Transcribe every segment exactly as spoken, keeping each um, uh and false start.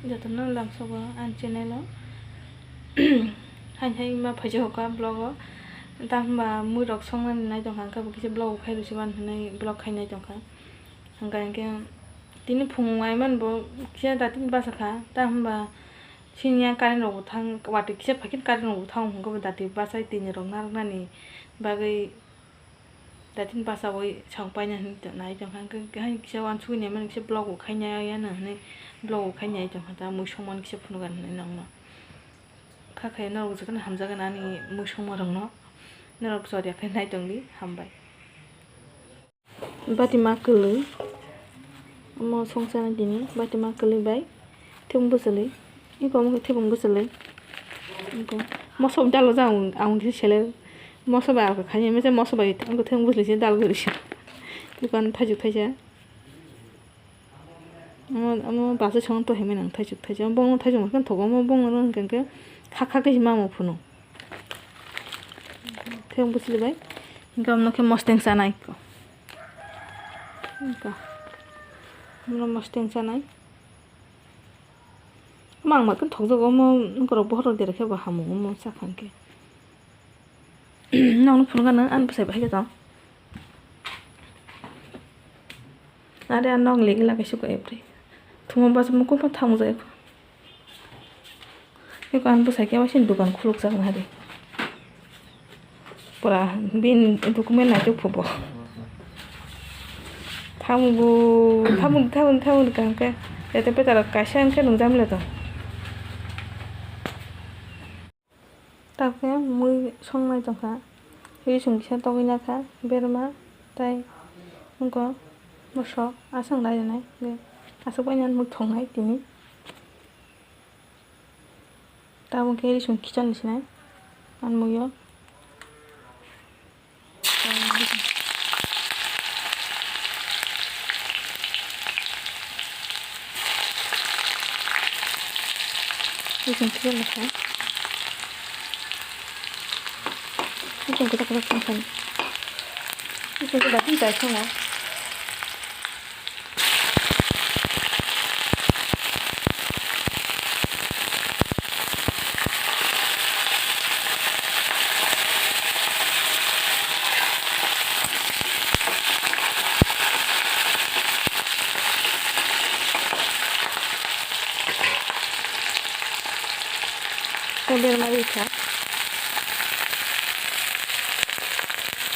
Jotono lamsogo ani channel o. Hai hai ma phaijak kha vlog o. Ta hwnba mui rok songnani nai tongkha, hwnkhe bo kisa vlog bo khai rwsi mani hwnwi vlog khai nai tongkha. Hwnkha hwnkhe tini phung ai mani bo kisa datini basa kha. Ta hwnba sini yang current rok bo thang, watwi kisa phai khe current rok bo thang hwnkhe bo dati bachai tini rok narwknani bagwi. Datini basa bo chwng paina hinwi nai tongkha, hwnkhe hai kisa uansugwi naimani kisa vlog bo khaina ya nang hinwi vlog bo khaina ya tongkha, ta mui songmani kisa phunukha hinwi nokno. Kha khe norok jotono hamjakgwi ani mui songmarokno, norok choriya khe nai tongdi, hambai. Bati ma kwlwi, omo songchana tini bati ma kwlwi bai. Thebung bwchwlwi. Iko omo khe thebung bwchwlwi. Iko moso bai dalok jang ang, ang khe seler. Moso bai alka khaini mese moso bai iko thebung bwchwlwi se dalok gori se. Iko ano thaichuk thaisa. Omo, omo bachai song to himai nang thaichuk thaisa. Bongno thaichuk ma khe thogo omo bongno hwnkhe kha kha khe hima omo phunu. Thebung bwchwlwi bai. Hwnkhe omo khe mosteng chanai iko. Iko. Omo mosteng chanai. Mang ma khe thokjago omo, borok bohrok dera khe bo hamung omo sakha hwnkhe. Nokno phunukha nang ani bwsai bai khe tong. Are ang nok ligi lagai suka epri. Thuma bas mukung pha thamung jai. Eko ani bwsai khe waisa dukan khulukjak nahadi. Pura bini document naitok phubo. Thamugo, thamu, thamu, thamu kaham khe. Ete petaro kaisa hwnkhe nungjamle to. Takhe mui songnai tongkha. Risong kisa togwi nakha, berma tei wngkha mosok aswk nai rwnai. Aswk bai nang mui thongnai tini. Tabuk khe risong kichar ni sinai ang muiyo. Risong kichar ni sinai. Risong kichar ni sinai. Risong kichar ni sinai. Tei berma rikha.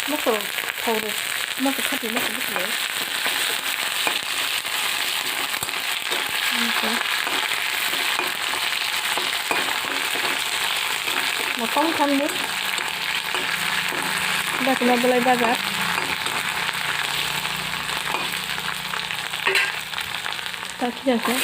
Mokol thok rw, mokol khati mokol bwswk. Mokol khamni. Bakla belai bajar. Takhi jasa.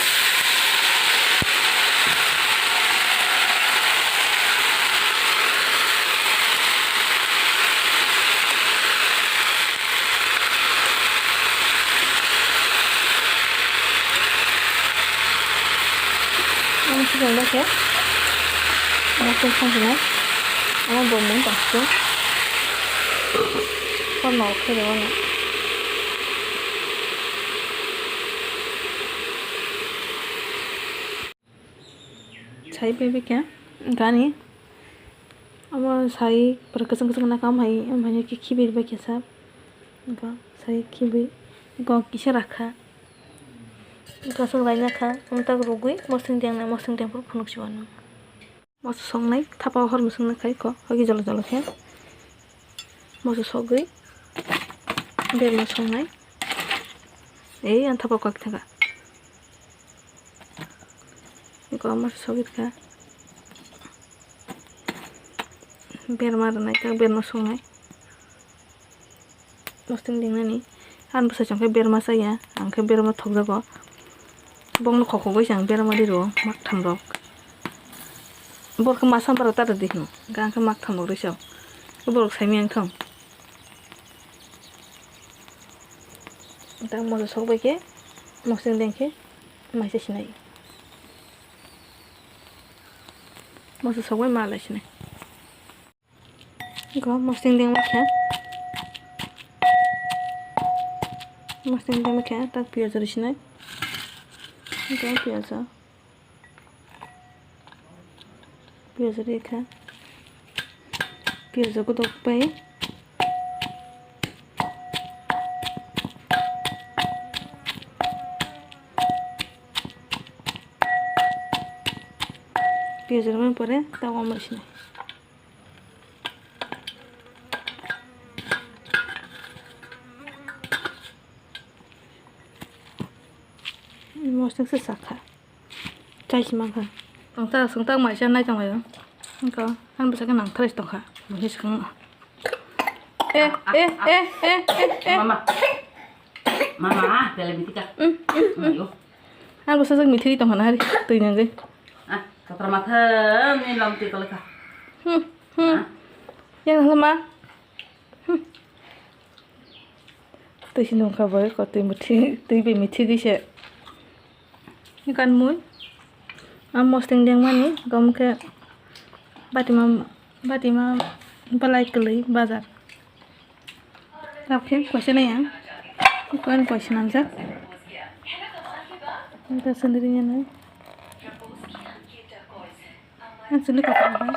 Ang sijak dakhe. Ang song song sina. Ang bo mung tang sung. Kono khe de wano. Sai bai bai khe gani omo sai pura kwchwng kwchwng nakha, omo hai, omo hai khe khibir bai khe sa, wngkha sai khibir, wngkha kisa rakha, wngkha swk laina kha, amtwk rwgwi mosong teng nai, mosong teng phuru phunuk si mano. Moso soknai, thapa o hor mwswk nai khai kho, hogi jolo jolo khe. Moso sogwi berma soknai. Ei, ang thapa o kok thangkha. Eko moso sogwi kha. Berma rwnai kha, berma soknai. Mosting dingnani. Ang bwsai chong khe berma chaya, ang khe berma thokjago. Bongno khokhogwi se ang berma ri rwo, maktham rok. Borok khe masa borok ta rwdi hino, hwnkhe ang khe maktham rok risa o. Borok saimanya wngthong. Tang moso sok bai khe, mosting deng khe, maisa sinai. Moso sok bai ma lai sinai. Eko mosting dengma khe. Mosting dengma khe tak piyaj rw sinai. Eko piyaj o. Piyaj rikha. Piyaj godok pai. Piyaj rwmani pore tabuk omo sinai. Mostok se sakha. Chai si mankha. Tong ta, sung ta mai cha nai tong laio. Engko, han bwsa khe nang thrai tongkha. Bo se swkang. Eh, eh, eh, eh, eh, eh. Mama. Mama, ah, bela mithi ka. Mm, mm, mm. Ayo. Han bwsa jang mithi tongkha na hari. Twi nang ge. Ah, katra matha ni lam ti kolekha. Hmm, hmm. Ah. Yang lama. Hmm. Twi si nungkha bai ko twi mithi, twi bai mithi di se. Ikan mui. Am mosting deng mani gom khe batima, batima balai kwlwi bazar. Tap khe koise nai ang. Ikan koise nangjak. Ikan sendiri nai. Ang chini kotor bai.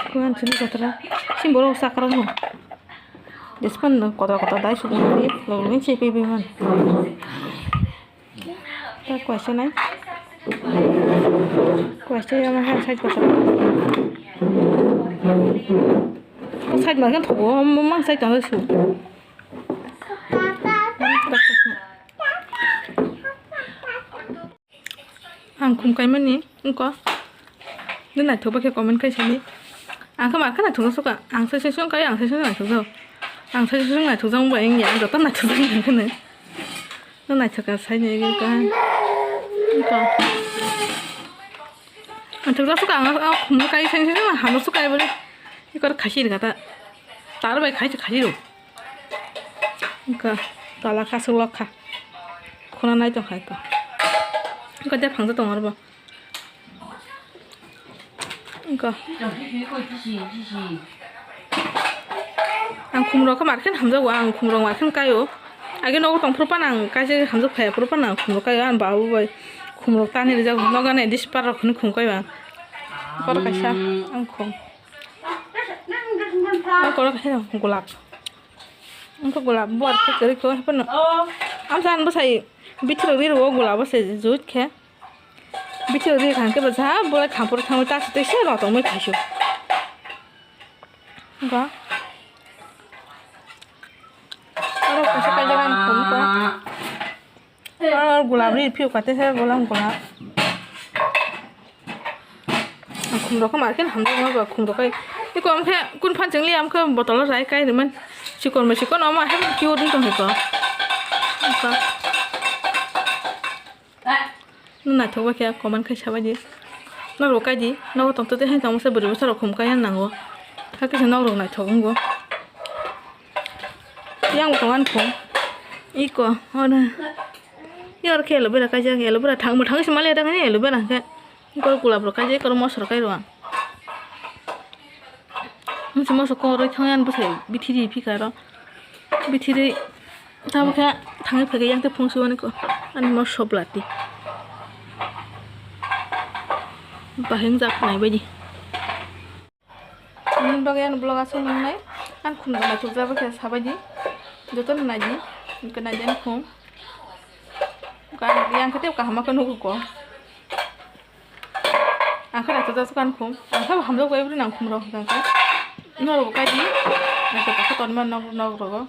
Ko ang chini kotor. Sim borok sakra no. Despan no kotor kotor dai sukun ni lo ni chepi bi man. Ta kwaisa nai. Kwaisa ya ma ha side kotor. Side ma kan thogo mang side tang su. Ang khum kaimani wngkha. Nini naithok bai khe comment khai sadi. Ang khe mar khe naithok jak suka. Ang sai sai sung kai, ang sai sai naithok jak. Ang sai sai sung naithok jak wngbai wngya, ang joto naithok jak wngkha nw. Nw naithok kha sai ni wngkha. Wngkha. Naithok jak suka ang, ang khum kai sai sai sung hamjak suka ai bole. Ikor khaisi rwkha ta. Tar bai khaisi khaisi rw. Wngkha tola kasuk lokha. Khuna nai tongkha eko. Wngkha de phangsa tongo arbo. Wngkha. Ang khumrok khe mar khe hamjago, ang khumrok mar khe kaio. Age nogo tongphuru phano ang kaisa hamjak phaiya phuru phano ang khumrok kaio, ang babu bai khumrok tani rijak nogo nai dispar rok hwnwi khum kaio ang. Borok kaisa ang khum. Ang korok kaisa golap. Ang khe golap buar khe kwrwi kho, haphano. Oh. Ang sa ang bwsai bithi rok ri rwo golap bwsai juj khe. Bithi rok ri kha khe bwsa bolai khampor thangwi ta se tei se rw tongwi phaisu. Ga. Aro kaisa kaijak ang khum kho. Aro golap ri phiyok kha tei se golap golap. Ang khumrok khe mar khe hamjakma ba khumrok kai. Eko ang khe kun phan chengli ang khe botolo rai kai rwmani. Chikon ba chikon omo hai khe uri tong khe ko. Eko. Nw naithok ba khe comment khai sabai di. Norok kai di. Nogo tong tei hai tong se bwrwi bwsa rok khum kai nango. Hakhe se norok naithok wngo. Yang tong ani khum. Eko oro. Yor khe aloe vera kaijak, aloe vera thangbo thangwi se mali da khe aloe vera khe. Eko golap rok kaijak, eko moso rok kai rw ang. Moso moso kok rwi thangwi ani bwsai bithi ri phikha aro. Bithi ri tamo khe thangwi phaikha yang tei phung swi ani ko ani moso blati. Bahai wngjak nai baidi. Nini bagwi ani vlog aswk wngnai. Ani khum rok naithok jak khe sabai di. Jotono nai di. Hwnkhe nai di ani khum. Hwnkhe ani yang khe tei kaham khe nugo ko. Ang khe naithok jak ani khum. Ang khe hamjak bai bwrwi nang khum rok hwnkhe. Norok bo kai di. Naithok khe tonma nok nok rogo.